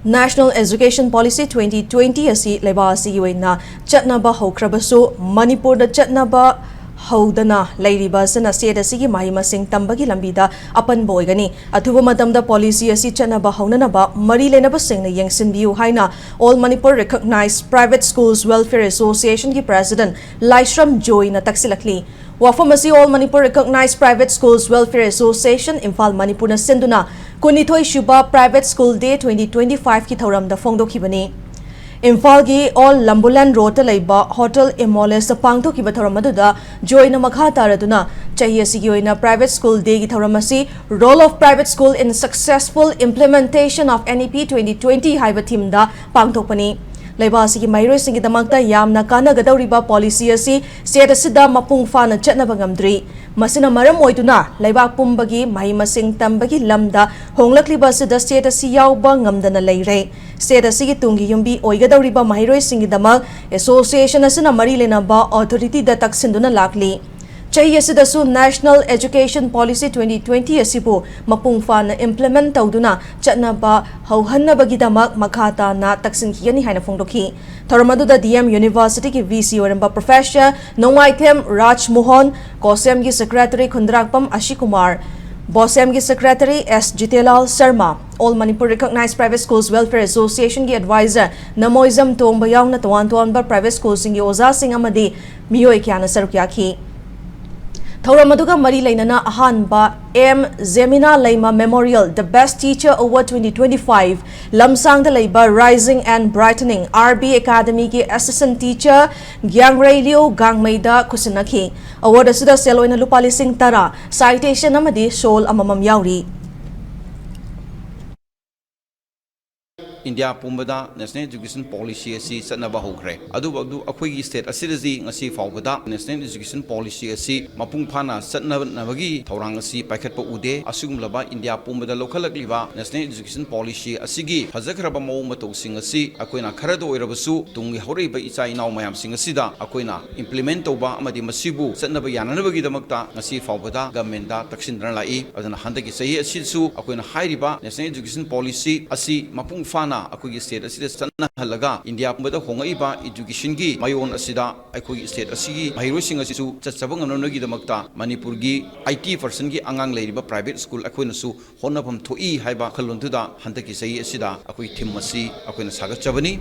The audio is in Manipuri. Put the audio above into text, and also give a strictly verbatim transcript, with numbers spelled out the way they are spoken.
National Education Policy twenty twenty ꯑꯁꯤ ꯂꯩꯕꯥꯛ ꯑꯁꯤꯒꯤ ꯑꯣꯏꯅ ꯆꯠꯅꯕ ꯍꯧꯈ꯭ꯔꯕꯁꯨ, ꯃꯅꯤꯄꯨꯔꯗ ꯆꯠꯅꯕ ꯍꯧꯗꯅ ꯂꯩꯔꯤꯕ ꯑꯁꯤꯅ state ꯑꯁꯤꯒꯤ ꯃꯍꯩ ꯃꯁꯤꯡ ꯇꯝꯕꯒꯤ ꯂꯝꯕꯤꯗ ꯑꯄꯟꯕ ꯑꯣꯏꯒꯅꯤ꯫ ꯑꯊꯨꯕ ꯃꯇꯝꯗ policy ꯑꯁꯤ ꯆꯠꯅꯕ ꯍꯧꯅꯅꯕ ꯃꯔꯤ ꯂꯩꯅꯕꯁꯤꯡꯅ ꯌꯦꯡꯁꯤꯟꯕꯤꯌꯨ ꯍꯥꯏꯅ All Manipur Recognized Private Schools Welfare Association ꯒꯤ president ꯂꯥꯏꯁ꯭ꯔꯝ ꯖꯣꯏꯅ ꯇꯛꯁꯤꯜꯂꯛꯂꯤ꯫ ꯋꯥꯐꯝ ꯑꯁꯤ All Manipur Recognized Private Schools Welfare Association, Imphal, ꯃꯅꯤꯄꯨꯔꯅ ꯁꯤꯟꯗꯨꯅ ꯀꯨꯟꯅꯤꯊꯣꯏ ꯁꯨꯕ Private School Day twenty twenty five ꯀꯤ ꯊꯧꯔꯝꯗ ꯐꯣꯡꯗꯣꯛꯈꯤꯕꯅꯤ꯫ ꯏꯝꯐꯥꯜꯒꯤ Old Lambulan Road ꯇ ꯂꯩꯕ Hotel Imoles ꯇ ꯄꯥꯡꯊꯣꯛꯈꯤꯕ ꯊꯧꯔꯝ ꯑꯗꯨꯗ ꯖꯣꯏꯅ ꯃꯈꯥ ꯇꯥꯔꯗꯨꯅ ꯆꯍꯤ ꯑꯁꯤꯒꯤ ꯑꯣꯏꯅ Private School Day ꯒꯤ ꯊꯧꯔꯝ ꯑꯁꯤ Role of Private School in Successful Implementation of N E P twenty twenty ꯍꯥꯏꯕ theme ꯗ ꯄꯥꯡꯊꯣꯛꯄꯅꯤ꯫ ꯂꯩꯕꯥꯛ ꯑꯁꯤꯒꯤ ꯃꯍꯩꯔꯣꯏꯁꯤꯡꯒꯤꯗꯃꯛꯇ ꯌꯥꯝꯅ ꯀꯥꯟꯅꯒꯗꯧꯔꯤꯕ policy ꯑꯁꯤ state ꯑꯁꯤꯗ ꯃꯄꯨꯡ ꯐꯥꯅ ꯆꯠꯅꯕ ꯉꯝꯗ꯭ꯔꯤ꯫ ꯃꯁꯤꯅ ꯃꯔꯝ ꯑꯣꯏꯗꯨꯅ ꯂꯩꯕꯥꯛ ꯄꯨꯝꯕꯒꯤ ꯃꯍꯩ ꯃꯁꯤꯡ ꯇꯝꯕꯒꯤ ꯂꯝꯗ ꯍꯣꯡꯂꯛꯂꯤꯕ ꯑꯁꯤꯗ state ꯑꯁꯤ ꯌꯥꯎꯕ ꯉꯝꯗꯅ ꯂꯩꯔꯦ꯫ State ꯑꯁꯤꯒꯤ ꯇꯨꯡꯒꯤ ꯌꯨꯝꯕꯤ ꯑꯣꯏꯒꯗꯧꯔꯤꯕ ꯃꯍꯩꯔꯣꯏꯁꯤꯡꯒꯤꯗꯃꯛ association ꯑꯁꯤꯅ ꯃꯔꯤ ꯂꯩꯅꯕ authority ꯗ ꯇꯛꯁꯤꯟꯗꯨꯅ ꯂꯥꯛꯂꯤ꯫ ꯆꯍꯤ ꯑꯁꯤꯗꯁꯨ National Education Policy twenty twenty ꯑꯁꯤꯕꯨ ꯃꯄꯨꯡ ꯐꯥꯅ implement ꯇꯧꯗꯨꯅ ꯆꯠꯅꯕ ꯍꯧꯍꯟꯅꯕꯒꯤꯗꯃꯛ ꯃꯈꯥ ꯇꯥꯅ ꯇꯛꯁꯤꯟꯈꯤꯒꯅꯤ ꯍꯥꯏꯅ ꯐꯣꯡꯗꯣꯛꯈꯤ꯫ ꯊꯧꯔꯝ ꯑꯗꯨꯗ D M University ꯒꯤ V C ꯑꯣꯏꯔꯝꯕ Professor ꯅꯣꯡꯃꯥꯏꯊꯦꯝ ꯔꯥꯖ ꯃꯣꯍꯟ, COSEM ꯒꯤ Secretary ꯈꯨꯟꯗ꯭ꯔꯥꯛꯄꯝ ꯑꯁꯤꯀꯨꯃꯥꯔ, BOSEM ꯒꯤ Secretary S ꯖꯤꯇꯦꯂꯥꯜ Sharma, All Manipur Recognized Private Schools Welfare Association ꯒꯤ Advisor ꯅꯃꯣꯏꯖꯝ ꯇꯣꯝꯕ ꯌꯥꯎꯅ ꯇꯣꯉꯥꯟ ꯇꯣꯉꯥꯟꯕ private school ꯁꯤꯡꯒꯤ ꯑꯣꯖꯥꯁꯤꯡ ꯑꯃꯗꯤ ꯃꯤꯑꯣꯏ ꯀꯌꯥꯅ ꯁꯔꯨꯛ ꯌꯥꯈꯤ꯫ ꯊꯧꯔꯝ ꯑꯗꯨꯒ ꯃꯔꯤ ꯂꯩꯅꯅ ꯑꯍꯥꯟꯕ M ꯖꯦꯃꯤꯅꯥ Leima Memorial The Best Teacher Award twenty twenty five ꯂꯝꯁꯥꯡꯗ ꯂꯩꯕ Rising and Brightening R B Academy ꯒꯤ Assistant Teacher ꯒ꯭ꯌꯥꯡꯔꯩꯂꯤꯎ ꯒꯥꯡꯃꯩꯗ ꯈꯨꯠꯁꯤꯟꯅꯈꯤ꯫ Award ꯑꯁꯤꯗ ꯁꯦꯜ ꯑꯣꯏꯅ ꯂꯨꯄꯥ ꯂꯤꯁꯤꯡ ꯇꯔꯥ, citation ꯑꯃꯗꯤ shawl ꯑꯃꯃꯝ ꯌꯥꯎꯔꯤ꯫ ꯏꯟꯗꯤꯌꯥ ꯄꯨꯝꯕꯗ National Education Policy ꯑꯁꯤ ꯆꯠꯅꯕ ꯍꯧꯈ꯭ꯔꯦ꯫ ꯑꯗꯨꯕꯨ ꯑꯗꯨ ꯑꯩꯈꯣꯏꯒꯤ state ꯑꯁꯤꯗꯗꯤ ꯉꯁꯤ ꯐꯥꯎꯕꯗ National Education Policy ꯑꯁꯤ ꯃꯄꯨꯡ ꯐꯥꯅ ꯆꯠꯅꯅꯕꯒꯤ ꯊꯧꯔꯥꯡ ꯑꯁꯤ ꯄꯥꯏꯈꯠꯄ ꯎꯗꯦ꯫ ꯑꯁꯤꯒꯨꯝꯂꯕ ꯏꯟꯗꯤꯌꯥ ꯄꯨꯝꯕꯗ ꯂꯧꯈꯠꯂꯛꯂꯤꯕ National Education Policy ꯑꯁꯤꯒꯤ ꯐꯖꯈ꯭ꯔꯕ ꯃꯑꯣꯡ ꯃꯇꯧꯁꯤꯡ ꯑꯁꯤ ꯑꯩꯈꯣꯏꯅ ꯈꯔꯗ ꯑꯣꯏꯔꯕꯁꯨ ꯇꯨꯡꯒꯤ ꯍꯧꯔꯛꯏꯕ ꯏꯆꯥ ꯏꯅꯥꯎ ꯃꯌꯥꯝꯁꯤꯡ ꯑꯁꯤꯗ ꯑꯩꯈꯣꯏꯅ implement ꯇꯧꯕ ꯑꯃꯗꯤ ꯃꯁꯤꯕꯨ ꯆꯠꯅꯕ ꯌꯥꯅꯅꯕꯒꯤꯗꯃꯛꯇ ꯉꯁꯤ ꯐꯥꯎꯕꯗ government ꯇ ꯇꯛꯁꯤꯟꯗꯨꯅ ꯂꯥꯛꯏ꯫ ꯑꯗꯨꯅ ꯍꯟꯗꯛꯀꯤ ꯆꯍꯤ ꯑꯁꯤꯁꯨ ꯑꯩꯈꯣꯏꯅ ꯍꯥꯏꯔꯤꯕ National Education Policy ꯑꯁꯤ ꯃꯄꯨꯡ ꯐꯥꯅ ꯑꯩꯈꯣꯏꯒꯤ state ꯑꯁꯤꯗ ꯆꯠꯅꯍꯜꯂꯒ ꯏꯟꯗꯤꯌꯥ ꯄꯨꯝꯕꯗ ꯍꯣꯡꯉꯛꯏꯕ educationꯒꯤ ꯃꯌꯣꯟ ꯑꯁꯤꯗ ꯑꯩꯈꯣꯏꯒꯤ state ꯑꯁꯤꯒꯤ ꯃꯍꯩꯔꯣꯏꯁꯤꯡ ꯑꯁꯤꯁꯨ ꯆꯠꯆꯕ ꯉꯝꯅꯕꯒꯤꯗꯃꯛꯇ ꯃꯅꯤꯄꯨꯔꯒꯤ IT personꯒꯤ ꯑꯉꯥꯡ ꯂꯩꯔꯤꯕ private school ꯑꯩꯈꯣꯏꯅꯁꯨ ꯍꯣꯠꯅꯐꯝ ꯊꯣꯛꯏ ꯍꯥꯏꯕ ꯋꯥꯈꯜꯂꯣꯟꯗꯨꯗ ꯍꯟꯗꯛꯀꯤ ꯆꯍꯤ ꯑꯁꯤꯗ ꯑꯩꯈꯣꯏ theme ꯑꯁꯤ ꯑꯩꯈꯣꯏꯅ ꯁꯥꯒꯠꯆꯕꯅꯤ꯫